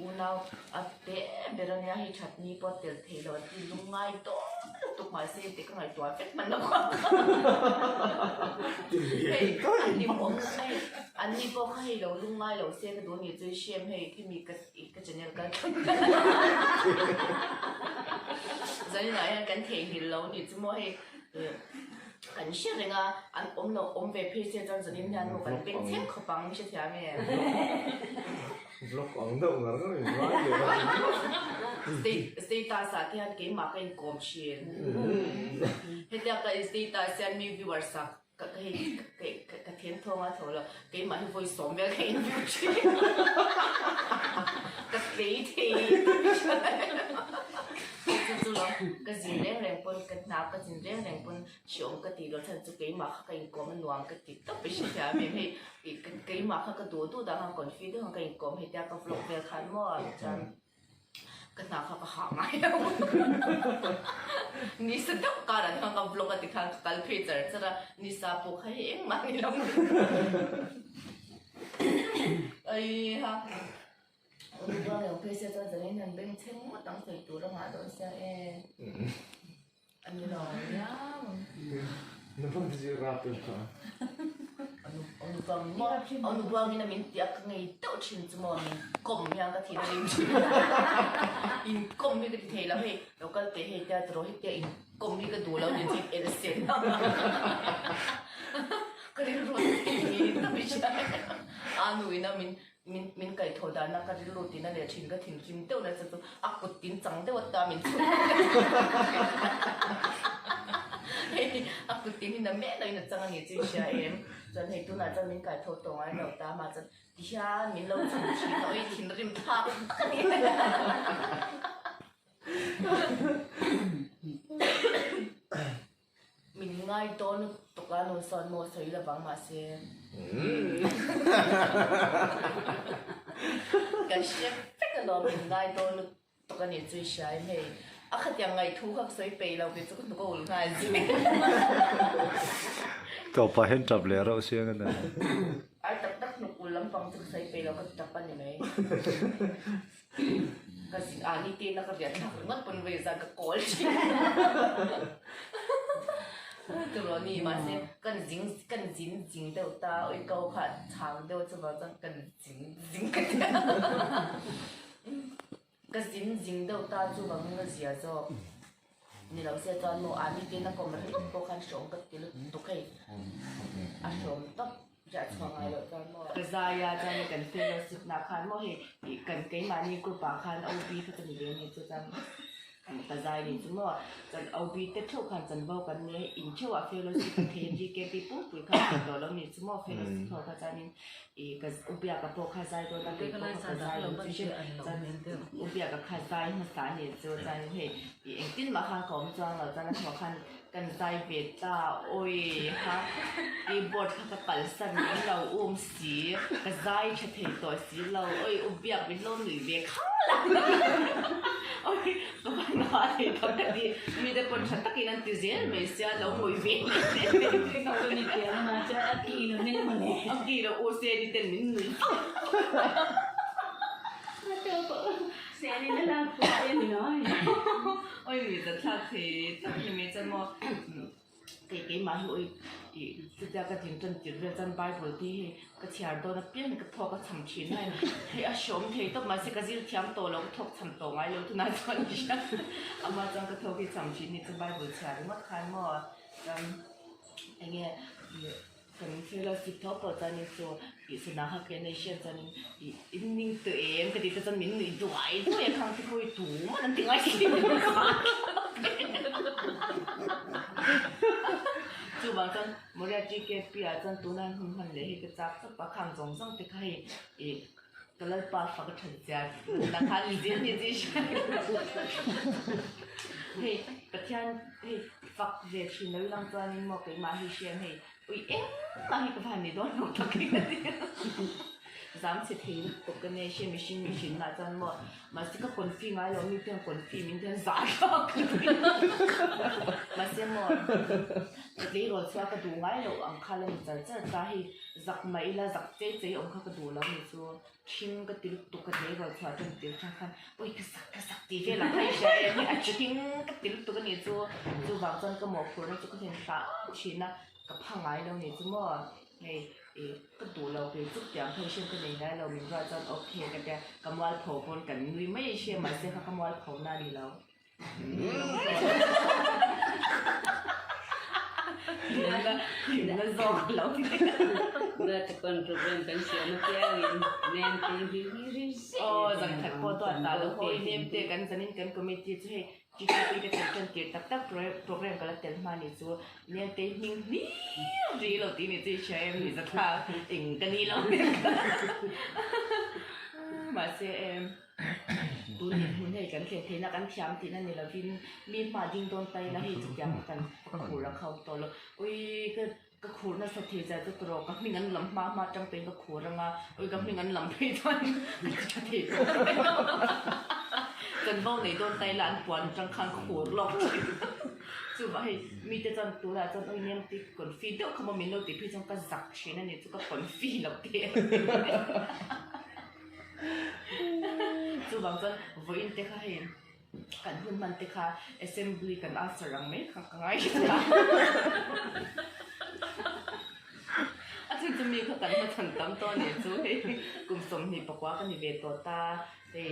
Unau a te ber a nia hei that ni pawh tel thei lo an ti lungngai dawn lutuk mahse tih ka ngaihtuah vek hman lo ang hei an ni pawh hei an ni pawh kha hei lo lungngai lo se ka duh a ni chu shame hei khimi ka ka channel kal zaninah hian kan theihnghilh lo a ni chu maw hei Kan hre reng a, an awm lo awm ve phei se chuan zanin hian maw kan beng chheng khawp ang hre thiam em? Vlog ang deuh ngar ngar in vai leh a. Status ah te hian keimah ka inkawm thin. Hetia ka status hian mi viewers ah ka hei ka then thawng a tho lo, keimah hi vawi sawm vel ka in view thin. Ka tlei thei. Chu chu lo, ka zin reng reng pawn ka hna ka zin reng reng pawn hreawm ka tih loh chhan chu keimah kha ka inkawm a nuam ka ti tawp i hrethiam em hei ih keimah kha ka duh duh dang khan confi deuh khan ka inkawm hei tia ka vlog vel khan maw chuan ka hna kha ka hah ngai lo nisa deuh karah te khan ka vlog a ti khan ka kal phei char char a nisa pawh kha hei engmah ni lo aiha. Ruang lo phei se chuan zanin hian beng chheng ngawt ang sawi tur a ngah dawn sia e. A ni lo miau ang. Nupang te chu rap em kha. Nupang maw aw nupang in a min tih a ka ngei deuh thin chu maw min kawm hian ka thih na rim thin. In kawm hi ka ti thei lo hei lo kal teh hei tia tiraw hetia in kawm hi ka duh lo ni chu in el sen ang. Ka rilru a thei ngei deuh i hria a nu in a min Min min kaihthawh dahna ka rilru tina leh thin ka thinrim deuh nasa chu a kut tin chang deuh ata min chhun hei a kut tin hi na mek loin a chang a ni chu i hria em chuan hei tunah chuan min kaihthawh tawh ngai lo ta mah chuan tihian min lo chhun thin a ui thinrim thlak tak a ni. Min ngai dawn lutuk a nu sawn maw sawi lovang mahse kan hre vek alawm min ngai dawn lutuk a nih chu i hria em hei a khatiang ngaihthu kha ka sawi peih lo kei chu ka hnuk a ul nghal zing. Tawpah hian tap leh reuh siang a ni. Ai tak tak hnuk ul lampang chu ka sawi peih lo ka tap a ni mai. Ka zin ah ni te na ka riah thlak ringawt pawn vei zan ka kawl thin. Turaw ni mahse kan zing kan zin zing deuh ta oi ko kha chang deuh chuvang chuan kan zin zing ka tia. Ka zin zing deuh ta chuvangin ka zia zawk. Ni lo se chuan maw ah ni te na kawm ringawt pawh khan hreawm ka ti lutuk hei a hreawm tawp riah chhuah ngai loh chuan maw. Ka zai a chuan kan fellowship nah khan maw hei ih kan keimahni group ah khan OB kha ka ni ve a ni chu chuan ka zai ni chu maw chuan OB te theuh khan chanvo kan nei a in theuh ah fellowship a thei a GKP pumpui khan thei tawh lo ni chu maw fellowship ho kha chuanin ih ka u biaka pawh kha zai dawn a kei pawh kha ka zai ang chu chuan u biaka kha zai hmasa a ni chu chuanin hei ih engtin mah khan ka awm chuang lo chuan a hnawh khan kan zai ve ta awi kha keyboard kha ka kalsan min lo um si ka zai tha thei tawh si lo awi u biak min lo nuih ve khang lang awi ka van ha thei tawh ka ti mite pawn tha takin an ti zel mai sia lo ngawih ve a ki lo u se ni ten min nuih Oi mi zat thlak thei tak ni mai chuan maw kei keimah hi oi ih chutia ka din tan tir vel chuan bible te hi ka chhiar dawn apiang hi ka thawk a cham thin a hei a hreawm thei tawp mahse ka zir thiam tawh lo ka thawk cham tawh ngai lo tunah chuan amah chuan ka thawk hi cham thin ni chu bible chhiar ringawt khan maw chuan enge ih. Kan fellowship tho pawh chuanin chu tih sana kha ke nei hriat chuanin ih in ning tawh em ka tih te chuan min nuih duai duai a khang te pawh hi tumah an ti ngai si chuvang chuan Moria TKP ah chuan tuna an hun hman leh hi ka chak chawp a khang zawng zawng te kha hei ih ka lalpa fak a that zia na khan ni zel ni chi hei Pathian hei fak ve thin lo ilang chuanin maw keimah hi hriam hei Ui engmah hi ka van ni dawn lo tak hi ka ti a. Zam chhe thei lutuk ka nei hria mihring mihring nah chuan maw mahse ka confi ngai lo mi te hian confi min ti hian zah thlak ka ti mahse maw ka tleirawl chhuah ka duh ngai loh ang kha la ni char char ta hei zak mah ila zak chei chei awm kha ka duh lo ni chu thing ka ti lutuk ka tleirawl chhuah tan tir tang khan awi ka zak ka zak tih vel ang kha i hria em a thing ka ti lutuk a ni chu chuvang chuan ka mawhphurhna chu ka hlen hram thin a ka pha ngai lo ni chu maw. Hei ih ka duh lo kei chuk tiang phei hriat ka nei ngai lo min ruat chuan ok ka tia ka mualpho pawn kan nui mai a hria mahse kha ka mualpho na a ni lo. Hlimna hlimna zawk lo ni. Duat pawn problem kan siam apiangin nem te hi hi ri zel. Aw zan khat pawh duat ta lo hawi nem te kan zanin kan committee chu hei TTP ka tel tan tir tak tak program ka la tel hma ni chu Nente hming hlir ri lo tih ni chu i hria em ni zatha eng ka ni lo mahse em tun in hmun hei kan thlen theihna kan thiam tihna ni lovin mi hma ding dawn ta ila hei chutiang kha kan khur a khau tawh lo ui ka Ka khur nasa thei zai chu tawh ka hming an lam hma hma atang pawhin ka khur anga awi ka hming an lam phei chuan ka tha thei tawh lo chanvo nei dawn ta ila an puan atang khan khur lawk thin chuvah hei mite chuan tunah chuan awi nem ti confi deuh kha maw min lo tih phei chuan ka zak thin a ni chu ka confi lo te chuvang chuan vawiin te kha hei. Kan hun hman te kha assembly kan answer ang mai kha ka ngai hret a. A chhan chu mi kha kan hmachhan tam tawh a nih chu hei kum 24 ka ni ve tawh ta hei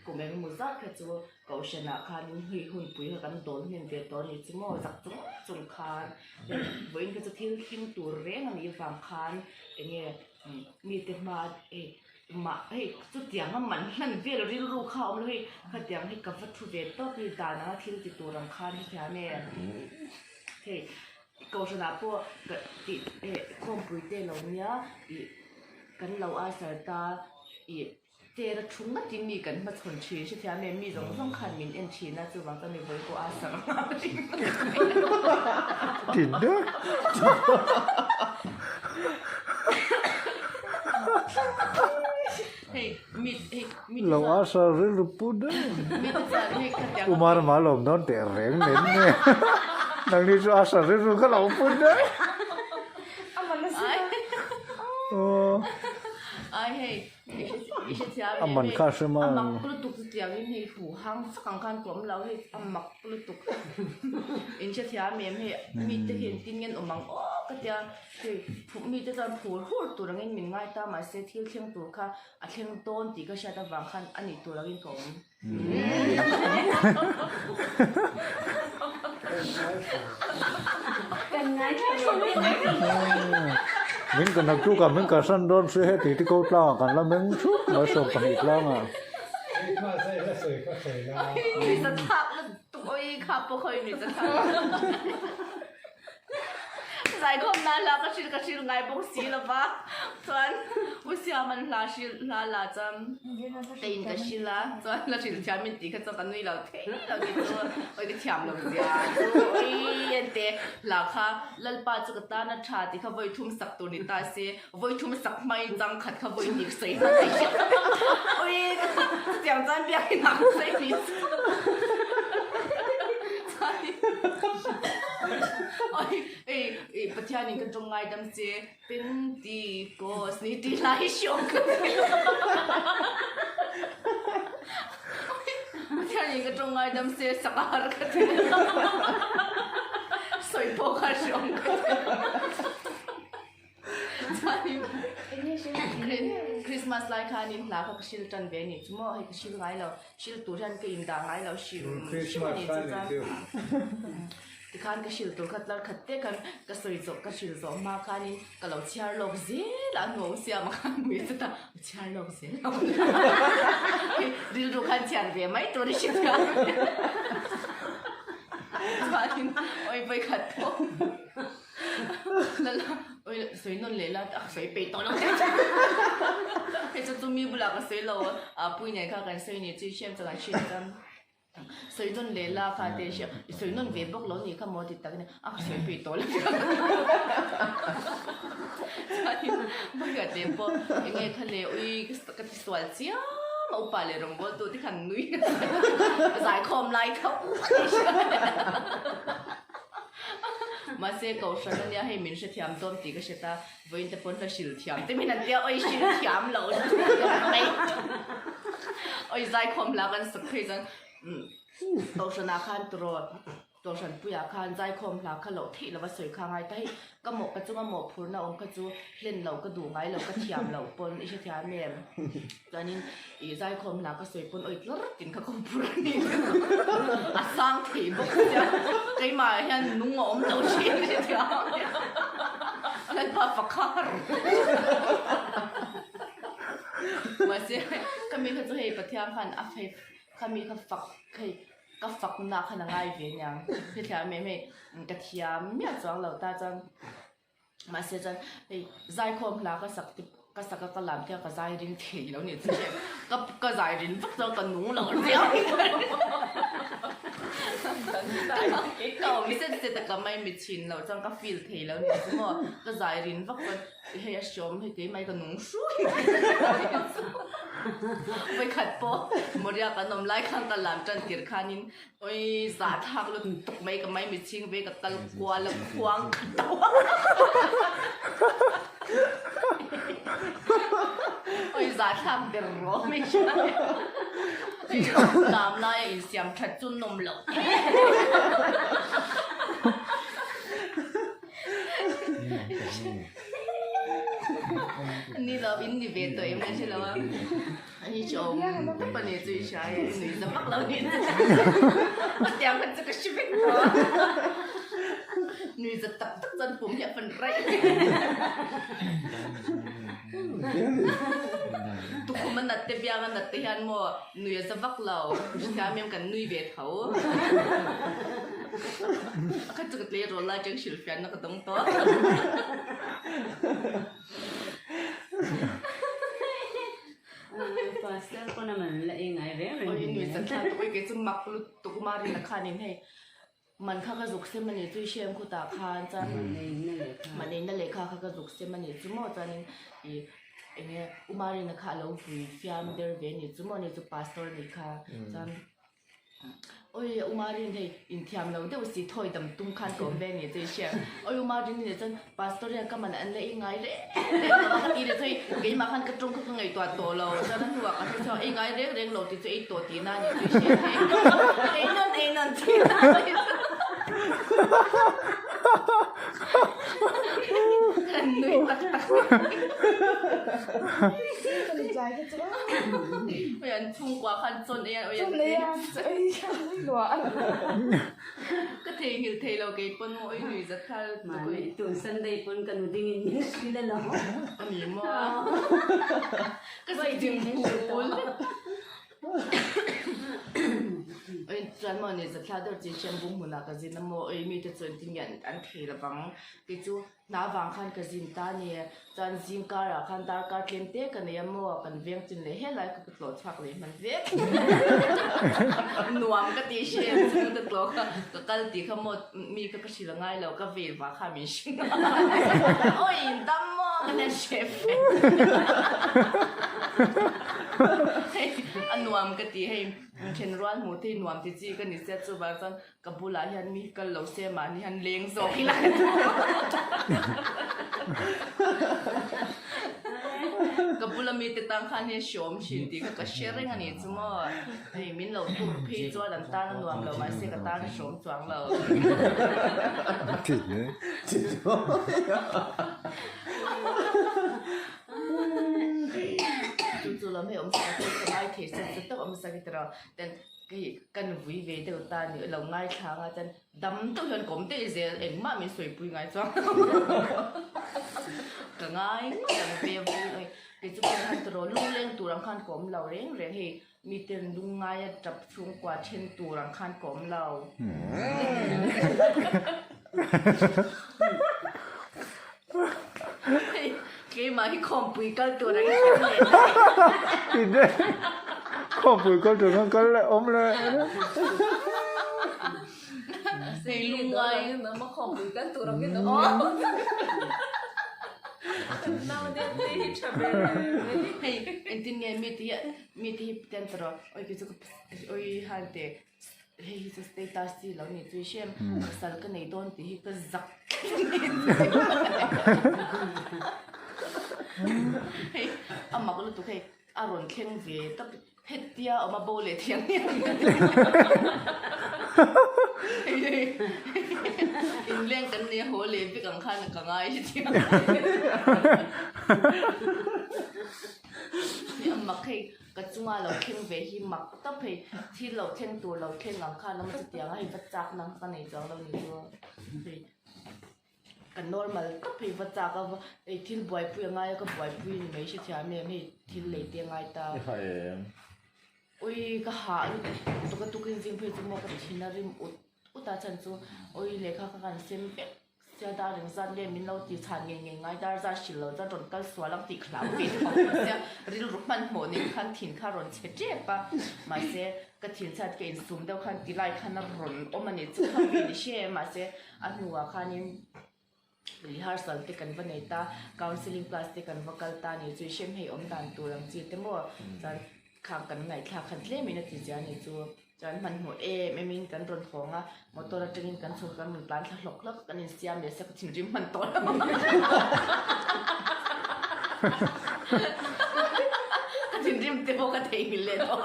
kum eng emaw zat kha chu kohhran ah khanin hei hunpui kha kan dawn hnem ve tawh a nih chu maw zak chung chung khan hei vawiin kha chu thil thleng tur reng a nih vang khan enge mite hma hei Mah hei chutiang a man hlan vel rilru kha a awm lo hei khatiang hi ka va thu ve tawp hei dan anga thil ti tur ang khan hi thiam e hei kohhran ah pawh ka tih eh khawmpui te lo nia ih kan lo answer ta ih chair a thu ngat in mi kan hmachhawn thin hrethiam em mi zawng zawng khan min en thin a chuvang chuan mi vawi pawh answer a nghak thin. Lo asa rilru pu daih. Umar ma lawm dawn teh reng nen nge. Nangni chu asa rilru kha lo pu daih. A man kha hre mai. A mak lutuk chu tiangin hei hu hang vak ang khan ka awm lo hei a mak lutuk. In hrethiam em hei mite hian tin nge an awm ang aw ka tia. Hei phu mite chuan phur hur tur angin min ngai ta mahse thil thleng tur kha a thleng dawn tih ka hriat avang khan a nih tur angin ka awm. Min ka naktuk ah min kalsan dawn si heti ti ko tlang ah kan la meng thup mai 12 tlang ah. Zaikhawm na hla ka hril ka hril ngai bawk si lo va chuan U Siaman hla hril hla la chuan keiin ka hril a chuan la hril thiam in tih kha chuan ka nui lo thei lo tih chu awi ka thiam lo zia chu awi ente hla kha Lalpa chu ka tan a tha tih kha vawi thum sak tur ni ta se vawi thum sak hmain chang khat kha vawi hnih sawi hman thei hret awi chutiang chuan biakin ang sawi ni chu awi ei ei Pathianin ka tawng ngaidam che Pentecost ni tih lai hi hriawm ka ti Pathianin ka tawng ngaidam che sakar ka ti sawi pawh kha hriawm ka ti. Christmas lai khanin hna kha ka hril tan ve anih chu maw hei ka hril ngai lo hril tur hian ka indah ngai lo hrim hrim anih chu chuan tikhan ka hril tur kha tlar khat te khan ka sawi zawh ka hril zawh hma khanin ka lo chhiar lawk zel a nuam siam a khan mui chu ta chhiar lawk zel a rilru khan chhiar ve mai tur i hre thiam chuanin awi vawikhat pawh. Lala, oi sawi nawn leh la a sawi peih tawh lo hei chu chu mi bulah ka sawi lo a pui nen kha kan sawi ni chu i hriam chuan an hriat chuan. Sawi nawn leh la kha te hria i sawi nawn ve bawk lo ni kha maw ti tak ania a ka sawi peih tawh lo chuanin pakhat leh pawh eng nge kha le ui ka ti sual chiam a upa leh rawngbawl tu te khan nui nasa zaikhawm lai tho mahse kohhran ania hei min hrethiam dawn tih ka hre ta Vawiin te pawn hla hril thiam te min an tia oi hril thiam lo mai oi zaikhawm hla kan sak phei chuan Kohhran ah khan turaw Kohhran puiah khan zaikhawm hla kha loh theih lova sawi kha ngai ta hei ka mawh ka chunga mawhphurna awm kha chu hlen lo ka duh ngai lo ka thiam loh pawn i hrethiam em chuanin ih zaikhawm hla ka sawi pawn oi tlar tin kha ka phur a ni a sang thei bawk sia keimah ah hian nung a awm lo thin hrethiam Lalpa fakhar mahse khami kha chu hei Pathian khan a hei khami kha fak hei ka fakna khan a ngai ve aniang hrethiam em hei ka thiam miah chuang lo ta chuan. Mahse chuan hei zaikhawm hla ka sak te ka sak a ka lam te a ka zai ring thei lo ni chu hriat ka ka zai rin vak chuan ka nung lo riau ka awm set set a ka mai mi chhin loh chuan ka feel thei lo ni chu maw ka zai rin vak chuan hei a hriawm hei keimah hi ka nung hrui vawikhat pawh Moria kan awm lai khan ka lam tan tir khanin Oi zah thlak lut tuk mai ka mai mi chhing ve ka kal kual a khuang ka to Oi zah thlak ber rawh mai Lam lai a insiam that chu nawm loh Ni lo in ni ve tawh em ka hre lo a. Ani chu awm tawp a ni chu i hria e, i nui za vak lo ni chu. A tiang khan chu ka hre vek tawh a. Nui za tak tak chuan pum hi a fan raih. Tukhum a nat te biang a nat te hian maw nui a za vak lo. Hrethiam em kan nui ve tho. A khat chu ka tleirawl lai atang hrilhfiahna ka dawng tawh. Pastor pawn a man la ei ngai reng reng Oi nui zan thla tuk oi kei chu mak lutuk Marin a khanin hei man kha ka zuk sem ani chu i hriam khutah khan chuan man eina lehkha kha ka zuk sem ani chu maw chuanin i enge u Marin a kha alo vui fiam der ve ani chu maw ani chu pastor ani kha chuan Oi u Marin hei inthiam lo deuh si thawi dam tum khan ka awm ve ni chu i hria. Oi u Marin ni chuan pastor hian ka man an la i ngai reng reng lo a ka ti leh chu hei keimah khan ka tawng kha ka ngaihtuah tawh lo chuan a hnuah ka hre chhuak ei ngai reng reng lo tih chu ei tawh tihna a ni chu i hria hei ei nawn ei nawn tihna a ni chu. Kan nui tak tak. Oi an chhungkua khan chawn ei a oi an ei ka theihnghilh thei lo kei pawn maw oi nui zat kha lutuk oi. Tun Sunday pawn ka nu dingin min hrilh a lo. Ani maw ka zai ding phul. Oi chuan maw ni zatthla deuh chi hriam bung hmunah ka zin a maw oi mite chuan tin nge an thei lovang kei chu Hna vang khan ka zin ta a ni. Chuan zing karah khan darkar tlem te ka nei a maw, kan veng chin leh helai kha ka tlawh chhuak leh hman vek. Nuam ka tih hre ang chu ka tlawh kha, ka kal tih kha maw mi kha ka hrilh ngai lo, ka vel vah kha min hre ngai. Awi in dam maw ka tia hre vek. Hei a nuam ka ti hei, thenrual hmuh te hi nuam ti chi ka ni sia chuvang chuan Ka bulah hian mi kal lo se mahni hian leng zawk ila ka ti. Ka bula mite tan khan hian hriawm thin tih kha ka hre reng a ni chu maw. Hei min lo tur phei chuan an tan a nuam lo mahse ka tan a hriawm chuang lo. Chu chu lam hei awmsak a chu ka ngai thei sat sat tak awmsak i tiraw ten Hei kan vui ve deuh ta ni lo ngaithla anga chuan dam deuh hian kawm daih zel engmah min sawipui ngai chuang ka ngai ngawt ang ve vui oi kei chu khan han tiraw lungleng tur ang khan ka awm lo reng reng hei miten lungngaia tap chhungkua then tur ang khan ka awm lo. Hei keimah hi khawmpui kal tur ang khan leh. Khawmpui kal tur khan kal leh awm leh. Hei lungngai in awm a khawmpui kal tur ang in awm. Hei engtin nge mi te hi mi te hi ten tawh rawh oi kei chu ka oi han te hei hi chu status chi lo ni chu hrem pasal ka nei dawn tih hi ka zak hei a mak lutuk hei a rawn thleng ve tawp hetia awm a bo leh thiang hian inleng kan nei a haw leh vek ang khan ka ngai hetiang a mak hei. Ka chunga lo thleng ve hi mak tawp hei, thil lo thleng tur lo thleng ang khan awm chutiang a hei va chak nang ka nei chuang lo ni chu hei ka normal tawp hei va chak a hei thil buaipui a ngai a ka buaipui ni mai hrethiam em hei thil lei te a ngai ta ui ka hah lutuk a tukin zing phei chu maw ka thin a rim ut ut a chhan chu ui lehkha kha kan sem vek. Sia dar eng zat nge min lo ti chhan ngei ngei ngai dar zat hrilh lo chuan rawn kal sual ang tih hlau ve tho ang sia rilru hmanhmawh nen khan thin kha rawn chhe tep a mahse ka thin chhiat ka insum deuh khan ti lai khan a rawn awm a ni chu kha mi ni hre em mahse a hnuah khanin rehearsal te kan va nei ta counselling class te kan va kal ta ni chu i hrem hei awm dan tur ang chi te maw chuan Khang kan ngaihthlak khat tlem in a ti zia a ni chu. Chuan hmanhmawh em em in kan rawn hawng a, motor atangin kan chhuk kan rawn tlan thla hlawk hlawk a, kan insiam leh sia ka thinrim hman tawh lo. Ka thinrim te pawh ka theihnghilh leh tawh.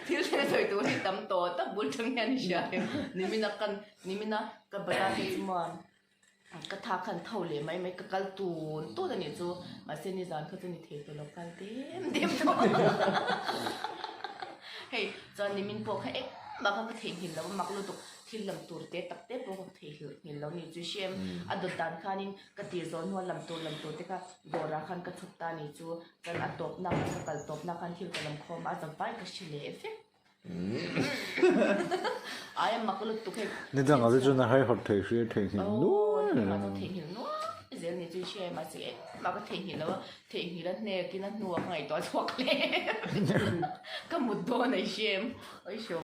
Thil thleng sawi tur hi tam tawh tak bul tang hian i hria em. Nimina kan nimina ka bazar te chu maw Ka tha khan tho leh mai mai ka kal tun tun a nih chu mahse nizan kha chu ni thei tawh lo kal dem dem tawh hei chuan nimin pawh kha engmah kha ka theihnghilh lo a mak lutuk thil lam tur te tak te pawh ka theihnghilh lo a nih chu hrem a dawt dan khanin ka tir zawh hnuah lam tur lam tur te kha dawrah khan ka chhuk ta a nih chu chuan a tawpna khan ka kal tawpna khan thil ka lam khawm a a zavai ka hre leh vek. Ai a mak lutuk hei. Ni dang ah te chuan a haihawt thei hria theihnghilh nuai. Aw ni dang ah chuan theihnghilh nuai zel ni chu i hria mahse engmah ka theihnghilh lo a, theihnghilh a hnek in a hnuah ka ngaihtuah chhuak hle. Ka mut dawn a i hria em? Oi hria.